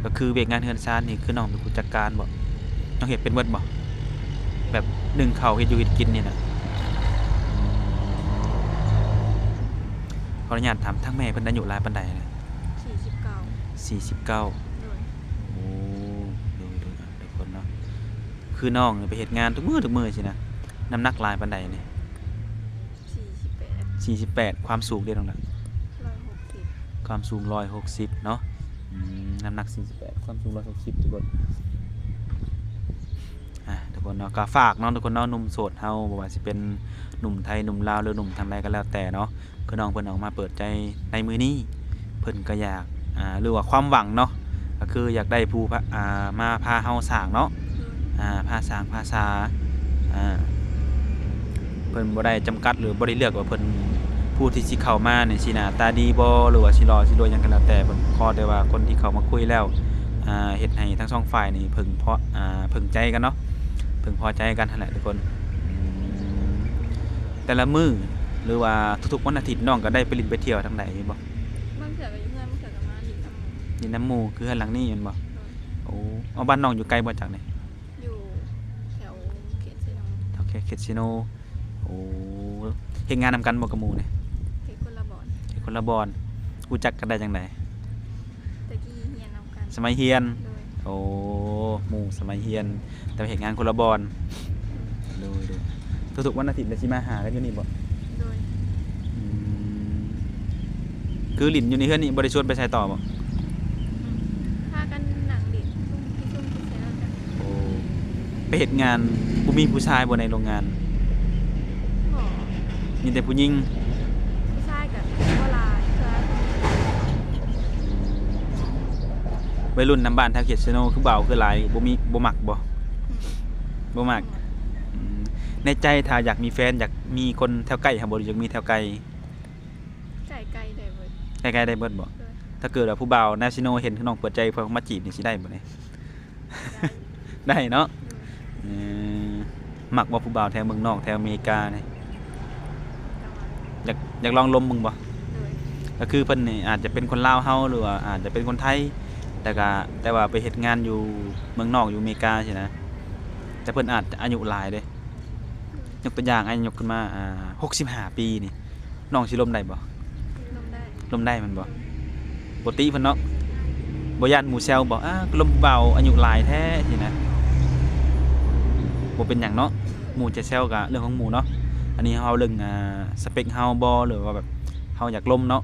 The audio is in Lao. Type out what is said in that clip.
ກໍຄືວຽກງານເຮືອນຊານນີ້ ຄືນ້ອງເປັນຜູ້ຈັດການບໍ່? ນ້ອງເຮັດເປັນເບິດບໍ່? ແບບໜຶ້ງເຂົ້າ ເຮັດຢູ່ເຮັດກິນນີ້ນະ? ຂໍອະນຸຍາດຖາມ ທາງແມ່ເພິ່ນອາຍຸຫຼາຍປານໃດນະ? ສີ່ສິບເກົ້າ ສີ່ສິບເກົ້າ. ໂດຍ. ໂອ້ ໂດຍໆ ທຸກຄົນເນາະ ຄືນ້ອງນີ້ໄປເຮັດງານທຸກມື້ທຸກມື້ຊີ້ນະ ນ້ຳໜັກຫຼາຍປານໃດນີ້? ສີ່ສິບແປດ ສີ່ສິບແປດ. ຄວາມສູງເດນ້ອງລະ? ຮ້ອຍຫົກສິບ. ຄວາມສູງຮ້ອຍຫົກສິບເນາະ. ອືມ ນ້ຳໜັກສີ່ສິບແປດ ຄວາມສູງຮ້ອຍຫົກສິບ ທຸກຄົນ. ອ່າ ທຸກຄົນເນາະ ກໍຝາກເນາະ ທຸກຄົນເນາະ ໜຸ່ມໂສດເຮົາ ບໍ່ວ່າຊິເປັນໜຸ່ມໄທ ໜຸ່ມລາວ ຫຼື ໜຸ່ມທາງໃດກໍແລ້ວແຕ່ເນາະ ຄືນ້ອງເພິ່ນອອກມາເປີດໃຈໃນມື້ນີ້ ເພິ່ນກໍຢາກ ອ່າ ຫຼືວ່າຄວາມຫວັງເນາະ ກໍຄືຢາກໄດ້ຜູ້ພາ ອ່າ ມາພາເຮົາສ້າງເນາະ ໂດຍ ອ່າ ພາສ້າງພາສາ ອ່າ ເພິ່ນບໍ່ໄດ້ຈຳກັດ ຫຼືບໍ່ໄດ້ເລືອກວ່າເພິ່ນ ຜູ້ທີ່ຊິເຂົ້າມານີ້ຊິໜ້າຕາດີບໍ່ ຫຼືວ່າຊິຫຼໍ່ຊິລວຍຫຍັງກໍແລ້ວແຕ່ ເພິ່ນຂໍແຕ່ວ່າຄົນທີ່ເຂົ້າມາຄຸຍແລ້ວ ອ່າ ເຮັດໃຫ້ທັງສອງຝ່າຍນີ້ເພິ່ງພໍ ອ່າ ເພິ່ງໃຈກັນເນາະ ເພິ່ງພໍໃຈກັນຫັ້ນແຫຼະທຸກຄົນ. ອືມ ແຕ່ລະມື້ ຫຼືວ່າທຸກໆວັນອາທິດ ນ້ອງກໍໄດ້ໄປຫຼິ້ນໄປທ່ຽວທາງໃດຢູ່ບໍ່? ບາງເທື່ອກໍຢູ່ເຮືອນ ບາງເທື່ອກໍມາຫຼິ້ນນຳໝູ່. ຫຼິ້ນນຳໝູ່ ຄືເຮືອນຫຼັງນີ້ແມ່ນບໍ່? ໂດຍ. ໂອ້ ເອົາ ບ້ານນ້ອງຢູ່ໄກບໍ່ຈາກນີ້? ຢູ່ແຖວເຂດເຊໂນ. ແຖວເຂດເຊໂນ. ໂອ້ ເຮັດງານນຳກັນບໍ່ກັບໝູ່ນີ້? ເຮັດຄົນລະບ່ອນ. ເຮັດຄົນລະບ່ອນ. ຮູ້ຈັກກັນໄດ້ຈັ່ງໃດ? ແຕ່ກີ້ຮຽນນຳກັນ. ສະໄໝຮຽນ? ໂດຍ. ໂອ້ ໝູ່ສະໄໝຮຽນ ແຕ່ວ່າເຮັດງານຄົນລະບ່ອນ. ໂດຍ ໂດຍ. ທຸກໆວັນອາທິດລະຊິມາຫາກັນຢູ່ນີ້ບໍ່? ໂດຍ. ອືມ ຄືຫຼິ້ນຢູ່ໃນເຮືອນນີ້ ບໍ່ໄດ້ຊວນໄປໃສຕໍ່ບໍ່? ອືມ ພາກັນນັ່ງຫຼິ້ນ ຊຸ່ມກິນຊຸ່ມກິນແຊວກັນ. ໂອ້ ໄປເຮັດງານບໍ່ມີຜູ້ຊາຍບໍ່ໃນໂລງງານ? ບໍ່. ມີແຕ່ຜູ້ຍິງ? ຜູ້ຊາຍກໍບໍ່ຫຼາຍ. ໄວລຸ້ນນຳບ້ານແຖວເຂດເຊໂນຄືເບົາຄືຫຼາຍ ບໍ່ມີ ບໍ່ມັກບໍ່? ອືມ ບໍ່ມັກ. ອືມ ໃນໃຈຖ້າຢາກມີແຟນ ຢາກມີຄົນແຖວໃກ້ຫາບໍ່ ຫຼືຢາກມີແຖວໄກ? ໃກ້ໆໄດ້ເບິດ. ໃກ້ໆໄດ້ເບິດບໍ່? ໂດຍ. ຖ້າເກີດວ່າຜູ້ບ່າວນາຊິໂນເຫັນນ້ອງເປີດໃຈ ເພິ່ນມາຈີບນີ້ ຊິໄດ້ບໍ່ນີ້? ໄດ້. ໄດ້ເນາະ. ໂດຍ. ເອີ ມັກບໍ່ຜູ້ບ່າວແຖວເມືອງນອກ ແຖວອາເມລິການີ້? ກໍມັກ. ຢາກ ຢາກລອງລົມເບິ່ງບໍ່? ໂດຍ. ກໍຄືເພິ່ນນີ້ອາດຈະເປັນຄົນລາວເຮົາ ຫຼືວ່າອາດຈະເປັນຄົນໄທ ແຕ່ກະ ແຕ່ວ່າໄປເຮັດງານຢູ່ເມືອງນອກ ຢູ່ອາເມລິກາຊີ້ນະ ແຕ່ເພິ່ນອາດຈະອາຍຸຫຼາຍເດ້. ໂດຍ. ຍົກຕົວຢ່າງ ອ້າຍຍົກຂຶ້ນມາ ອ່າ ຫົກສິບຫ້າປີນີ້ ນ້ອງຊິລົມໄດ້ບໍ່? ລົມໄດ້. ລົມໄດ້ແມ່ນບໍ່? ບໍ່ຕິເພິ່ນເນາະ? ບໍ່ຢ້ານໝູ່ແຊວບໍ່? ອ້າ ກໍລົມຜູ້ບ່າວອາຍຸຫຼາຍແທ້ຊີ້ນະ. ບໍ່ເປັນຫຍັງເນາະ ໝູ່ຈະແຊວກະເລື່ອງຂອງໝູ່ເນາະ. ອັນນີ້ເຮົາເລື່ອງ ອ່າ ສະເປັກເຮົາບໍ່ ຫຼືວ່າແບບເຮົາຢາກລົມເນາະ.